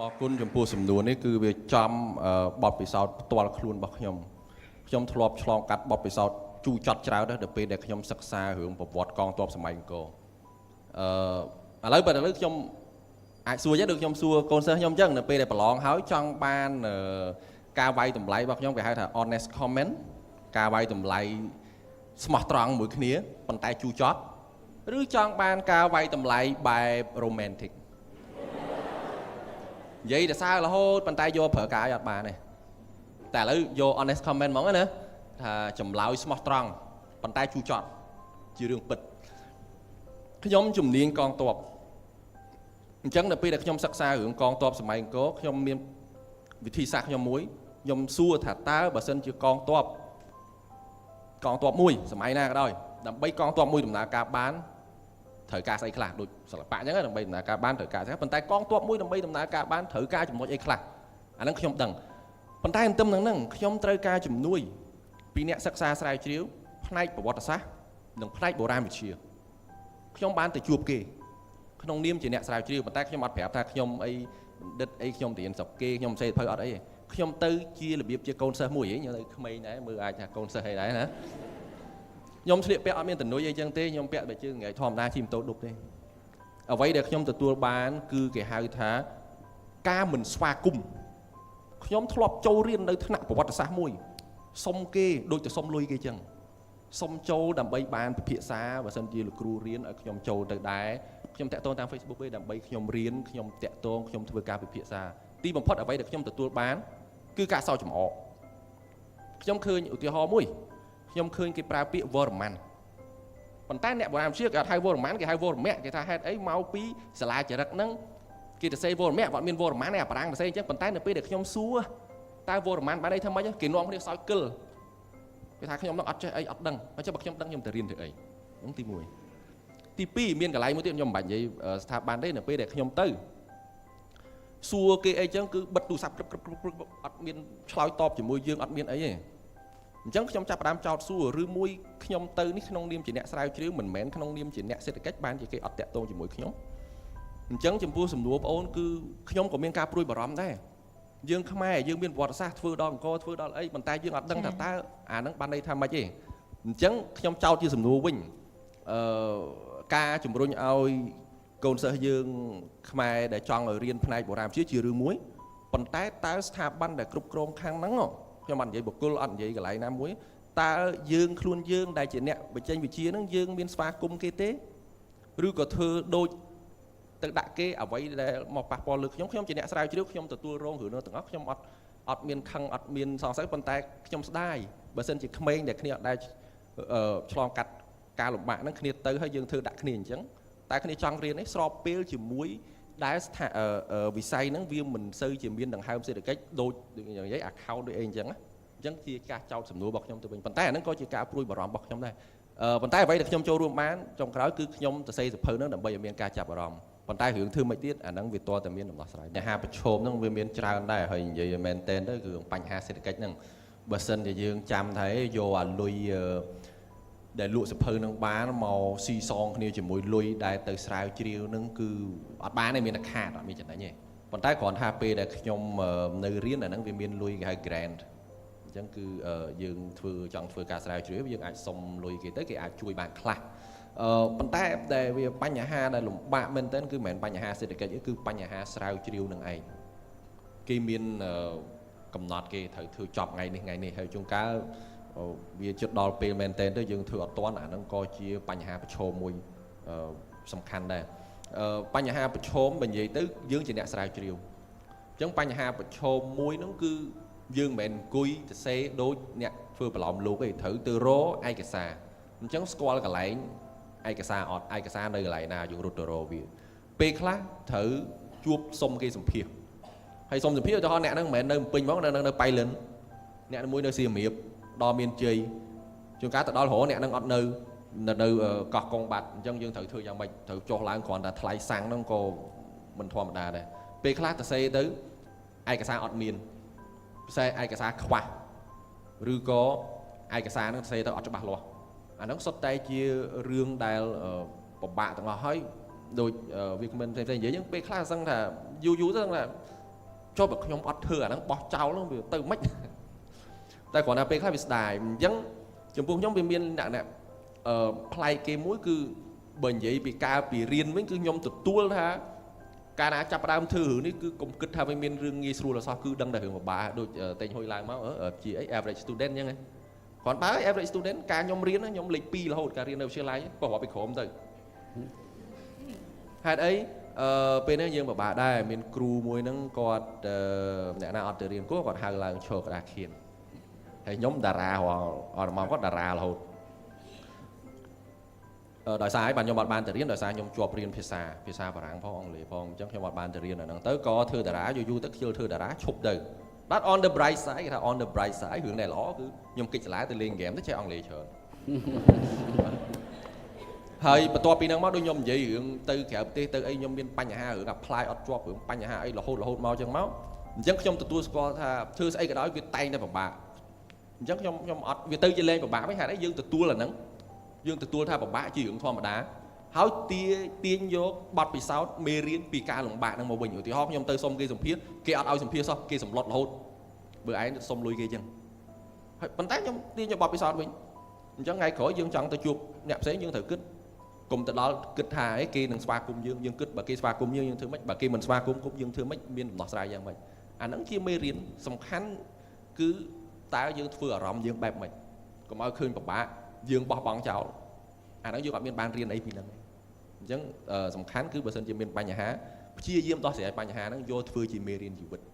សូមអរគុណចំពោះសំណួរនេះគឺវាចំបទពិសោធន៍ផ្ទាល់ខ្លួនរបស់ខ្ញុំខ្ញុំធ្លាប់ឆ្លងកាត់បទពិសោធន៍ជូរចត់ច្រើនដែរដល់ពេលដែលខ្ញុំសិក្សារឿងប្រវត្តិកងទ័ពសម័យអង្គរឥឡូវបើឥឡូវខ្ញុំអាចសួរចឹងដូចខ្ញុំសួរកូនសិស្សខ្ញុំចឹងនៅពេលដែលប្រឡងហើយចង់បានការវាយតម្លៃរបស់ខ្ញុំគេហៅថា honest comment ការវាយតម្លៃស្មោះត្រង់មួយគ្នាប៉ុន្តែជូរចត់ឬចង់បានការវាយតម្លៃបែប romantic និយាយតែសើរហូតប៉ុន្តែយកប្រើការឲ្យអត់បានទេតែឥឡូវយក honest comment ហ្មងណាថាចម្លើយស្មោះត្រង់ប៉ុន្តែជូរចត់ជារឿងពិតខ្ញុំជំនាញកងទ័ពអញ្ចឹងនៅពេលដែលខ្ញុំសិក្សារឿងកងទ័ពសម័យអង្គរខ្ញុំមានវិធីសាស្ត្រខ្ញុំមួយខ្ញុំសួរថាតើបើសិនជាកងទ័ពកងទ័ពមួយសម័យណាក៏ដោយដើម្បីកងទ័ពមួយដំណើរការបានត្រូវការស្អីខ្លះដូចសិល្បៈអញ្ចឹងដើម្បីដំណើរការបានត្រូវការស្អីប៉ុន្តែកងទ័ពមួយដើម្បីដំណើរការបានត្រូវការចំណុចអីខ្លះអាហ្នឹងខ្ញុំដឹងប៉ុន្តែទន្ទឹមនឹងហ្នឹងខ្ញុំត្រូវការជំនួយពីអ្នកសិក្សាស្រាវជ្រាវផ្នែកប្រវត្តិសាស្ត្រនិងផ្នែកបុរាណវិទ្យាខ្ញុំបានទៅជួបគេក្នុងនាមជាអ្នកស្រាវជ្រាវប៉ុន្តែខ្ញុំអត់ប្រាប់ថាខ្ញុំអីបណ្ឌិតអីខ្ញុំរៀនស្រុកគេខ្ញុំសេភៅអត់អីទេខ្ញុំទៅជារបៀបជាកូនសិស្សមួយហីខ្ញុំទៅក្មេងដែរមើលអាចថាកូនសិស្សអីដែរណាខ្ញុំស្លៀកពាក់អត់មានតនុយអីចឹងទេខ្ញុំពាក់បែបជើងថ្ងៃធម្មតាជិះម៉ូតូឌុបទេអ្វីដែលខ្ញុំទទួលបានគឺគេហៅថាការមិនស្វាគមន៍ខ្ញុំធ្លាប់ចូលរៀននៅថ្នាក់ប្រវត្តិសាស្ត្រមួយសុំគេដូចទៅសុំលុយគេចឹងសុំចូលដើម្បីបានពិភាក្សាបើសិនជាលោកគ្រូរៀនឲ្យខ្ញុំចូលទៅដែរខ្ញុំតាក់ទងតាម Facebook ទេដើម្បីខ្ញុំរៀនខ្ញុំតាក់ទងខ្ញុំធ្វើការពិភាក្សាទីបំផុតអ្វីដែលខ្ញុំទទួលបានគឺការសោកចំអកខ្ញុំឃើញឧទាហរណ៍មួយខ្ញុំឃើញគេប្រើពាក្យវរ្ម័នប៉ុន្តែអ្នកបុរាណវិទ្យាគេអត់ហៅវរ្ម័នគេហៅវរមៈគេថាហេតុអីមកពីសាលាចរិតហ្នឹងគេទៅសេវរមៈគាត់មានវរ្ម័នឯអាបារាំងទៅសេអញ្ចឹងប៉ុន្តែនៅពេលដែលខ្ញុំសួរតើវរ្ម័នបានន័យថាម៉េចគេនាំគ្នាសោចកិលគេថាខ្ញុំនឹងអត់ចេះអីអត់ដឹងហើយចុះបើខ្ញុំដឹងខ្ញុំទៅរៀនធ្វើអីហ្នឹងទី1ទី2មានកន្លែងមួយទៀតខ្ញុំមិនបាច់និយាយស្ថាប័នទេនៅពេលដែលខ្ញុំទៅសួរគេអីចឹងគឺបិទទូរស័ព្ទក្រឹបក្រឹបក្រឹបអត់មានឆ្លើយតបជាមួយយើងអត់មានអីទេអញ្ចឹងខ្ញុំចាប់ផ្ដើមចោទសួរឬមួយខ្ញុំទៅនេះក្នុងនាមជាអ្នកស្រាវជ្រាវមិនមែនក្នុងនាមជាអ្នកសេដ្ឋកិច្ចបានជាគេអត់តាក់ទងជាមួយខ្ញុំអញ្ចឹងចំពោះសំណួរបងអូនគឺខ្ញុំក៏មានការព្រួយបារម្ភដែរយើងខ្មែរយើងមានប្រវត្តិសាស្ត្រធ្វើដល់អង្គរធ្វើដល់អីប៉ុន្តែយើងអត់ដឹងថាតើអាហ្នឹងបានន័យថាម៉េចទេអញ្ចឹងខ្ញុំចោទជាសំណួរវិញការជំរុញឲ្យកូនសិស្សយើងខ្មែរដែលចង់ឲ្យរៀនផ្នែកបុរាណវិទ្យាជារឿងមួយប៉ុន្តែតើស្ថាប័នដែលគ្រប់គ្រងខាងហ្នឹងខ្ញុំអត់និយាយបុគ្គលអត់និយាយកន្លែងណាមួយតើយើងខ្លួនយើងដែលជាអ្នកបញ្ចេញវិជាហ្នឹងយើងមានស្វាគមន៍គេទេឬក៏ធ្វើដូចទៅដាក់គេអ្វីដែលមកប៉ះពាល់លើខ្ញុំខ្ញុំជាអ្នកស្រាវជ្រាវខ្ញុំទទួលរងរឿងនោះទាំងអស់ខ្ញុំអត់អត់មានខឹងអត់មានសង្ស័យប៉ុន្តែខ្ញុំស្ដាយបើសិនជាក្មេងដែលគ្នាអត់ដែលឆ្លងកាត់ការលំបាកហ្នឹងគ្នាទៅហើយយើងធ្វើដាក់គ្នាអញ្ចឹងតែគ្នាចង់រៀននេះស្របពេលជាមួយដែលស្ថាវិស័យហ្នឹងវាមិនសូវជាមានដង្ហើមសេដ្ឋកិច្ចដូចដូចនិយាយ account ដូចអីអញ្ចឹងណាអញ្ចឹងជាការចោទសំណួររបស់ខ្ញុំទៅវិញប៉ុន្តែអាហ្នឹងក៏ជាការព្រួយបារម្ភរបស់ខ្ញុំដែរប៉ុន្តែអ្វីដែលខ្ញុំចូលរួមបានចុងក្រោយគឺខ្ញុំសរសេរសៀវភៅហ្នឹងដើម្បីឲ្យមានការចាប់អារម្មណ៍ប៉ុន្តែរឿងធ្វើមិនទៀតអាហ្នឹងវាតតែមានដំណោះស្រាយបញ្ហាប្រឈមហ្នឹងវាមានច្រើនដែរហើយនិយាយឲ្យមែនតែនទៅគឺបញ្ហាសេដ្ឋកិច្ចហ្នឹងបើសិនជាយើងចាំថាយកអាលុយដែលលក់សៀវភៅនឹងបានមកស៊ីសងគ្នាជាមួយលុយដែលទៅស្រាវជ្រាវនឹងគឺអត់បានទេមានតែខាតអត់មានចំណេញទេប៉ុន្តែគ្រាន់ថាពេលដែលខ្ញុំនៅរៀនអាហ្នឹងវាមានលុយគេហៅ grant អញ្ចឹងគឺយើងធ្វើចង់ធ្វើការស្រាវជ្រាវយើងអាចសុំលុយគេទៅគេអាចជួយបានខ្លះប៉ុន្តែដែលវាបញ្ហាដែលលំបាកមែនទែនគឺមិនមែនបញ្ហាសេដ្ឋកិច្ចទេគឺបញ្ហាស្រាវជ្រាវនឹងឯងគេមានកំណត់គេត្រូវធ្វើចប់ថ្ងៃនេះថ្ងៃនេះហើយជួនកាលវាជិតដល់ពេលមែនទែនទៅយើងធ្វើអត់ទាន់អាហ្នឹងក៏ជាបញ្ហាប្រឈមមួយសំខាន់ដែរបញ្ហាប្រឈមបើនិយាយទៅយើងជាអ្នកស្រាវជ្រាវអញ្ចឹងបញ្ហាប្រឈមមួយហ្នឹងគឺយើងមិនមែនអង្គុយទៅសេដូចអ្នកធ្វើប្រឡំលោកទេត្រូវទៅរកឯកសារអញ្ចឹងស្គាល់កន្លែងឯកសារអត់ឯកសារនៅកន្លែងណាយើងរត់ទៅរកវាពេលខ្លះត្រូវជួបសុំគេសម្ភាសហើយសុំសម្ភាសឧទាហរណ៍អ្នកហ្នឹងមិនមែននៅភ្នំពេញហ្មងនៅប៉ៃលិនអ្នកមួយនៅសៀមរាបដល់មានជ័យជួនកាលទៅដល់រកអ្នកហ្នឹងអត់នៅនៅកោះកុងបាត់អញ្ចឹងយើងត្រូវធ្វើយ៉ាងម៉េចត្រូវចុះឡើងគ្រាន់តែថ្លៃសាំងហ្នឹងក៏មិនធម្មតាដែរពេលខ្លះទៅសេទៅឯកសារអត់មានពិសេសឯកសារខ្វះឬក៏ឯកសារហ្នឹងសេទៅអត់ច្បាស់លាស់អាហ្នឹងសុទ្ធតែជារឿងដែលពិបាកទាំងអស់ហើយដូចវាគ្មិនផ្សេងៗនិយាយហ្នឹងពេលខ្លះសឹងថាយូរយូរទៅសឹងថា ចុះបើខ្ញុំអត់ធ្វើអាហ្នឹងបោះចោលហ្នឹងវាទៅមិនតែគ្រាន់តែពេលខ្លះវាស្ដាយអញ្ចឹងចំពោះខ្ញុំវាមានអ្នកអ្នកអឺប្លែកគេមួយគឺបើនិយាយពីការពីរៀនវិញគឺខ្ញុំទទួលថាកាលណាចាប់ផ្ដើមធ្វើរឿងនេះគឺកុំគិតថាវាមានរឿងងាយស្រួលអសោះគឺដឹងតែរឿងពិបាកដូចតេងហ៊ុយឡើងមកជាអី average student អញ្ចឹងគ្រាន់បើ average student ការខ្ញុំរៀនខ្ញុំលេខ2រហូតការរៀននៅវិទ្យាល័យក៏រាប់ពីក្រោមទៅហេតុអីអឺពេលនេះយើងពិបាកដែរមានគ្រូមួយហ្នឹងគាត់អ្នកណាអត់ទៅរៀនគោះគាត់ហៅឡើងឈរក្តារខៀនហើយខ្ញុំតារារាល់អត់មកគាត់តារារហូតដោយសារអីបាទខ្ញុំអត់បានទៅរៀនដោយសារខ្ញុំជាប់រៀនភាសាភាសាបារាំងផងអង់គ្លេសផងអញ្ចឹងខ្ញុំអត់បានទៅរៀនអាហ្នឹងទៅក៏ធ្វើតារាយូរយូរទៅខ្ជិលធ្វើតារាឈប់ទៅបាទ on the bright side គេថា on the bright side រឿងដែលល្អគឺខ្ញុំកិច្ចសាលាទៅលេងហ្គេមទៅចេះអង់គ្លេសច្រើនហើយបន្ទាប់ពីហ្នឹងមកដូចខ្ញុំនិយាយរឿងទៅក្រៅប្រទេសទៅអីខ្ញុំមានបញ្ហារឿង apply អត់ជាប់រឿងបញ្ហាអីរហូតរហូតមកអញ្ចឹងមកអញ្ចឹងខ្ញុំទទួលស្គាល់ថាធ្វើស្អីក៏ដោយវាតែងតែពិបាកអញ្ចឹងខ្ញុំខ្ញុំអត់វាទៅជាលេងពិបាកវិញហេតុអីយើងទទួលអាហ្នឹងយើងទទួលថាពិបាកជារឿងធម្មតាហើយទាទាញយកបទពិសោធន៍មេរៀនពីការលំបាកហ្នឹងមកវិញឧទាហរណ៍ខ្ញុំទៅសុំគេសម្ភាសគេអត់ឲ្យសម្ភាសសោះគេសម្លុតរហូតបើឯងសុំលុយគេអញ្ចឹងហើយប៉ុន្តែខ្ញុំទាញយកបទពិសោធន៍វិញអញ្ចឹងថ្ងៃក្រោយយើងចង់ទៅជួបអ្នកផ្សេងយើងត្រូវគិតកុំទៅដល់គិតថាអីគេនឹងស្វាគមន៍យើងយើងគិតបើគេស្វាគមន៍យើងយើងធ្វើម៉េចបើគេមិនស្វាគមន៍គុំយើងធ្វើម៉េចមានដំណោះស្រាយយ៉ាងម៉េចអាហ្នឹងជាមេរៀនសំខាន់គឺតើយើងធ្វើអារម្មណ៍យើងបែបម៉េចកុំឲ្យឃើញពិបាកយើងបោះបង់ចោលអាហ្នឹងយើងអត់មានបានរៀនអីពីហ្នឹងទេអញ្ចឹងសំខាន់គឺបើសិនជាមានបញ្ហាព្យាយាមដោះស្រាយបញ្ហាហ្នឹងយកធ្វើជាមេរៀនជីវិត។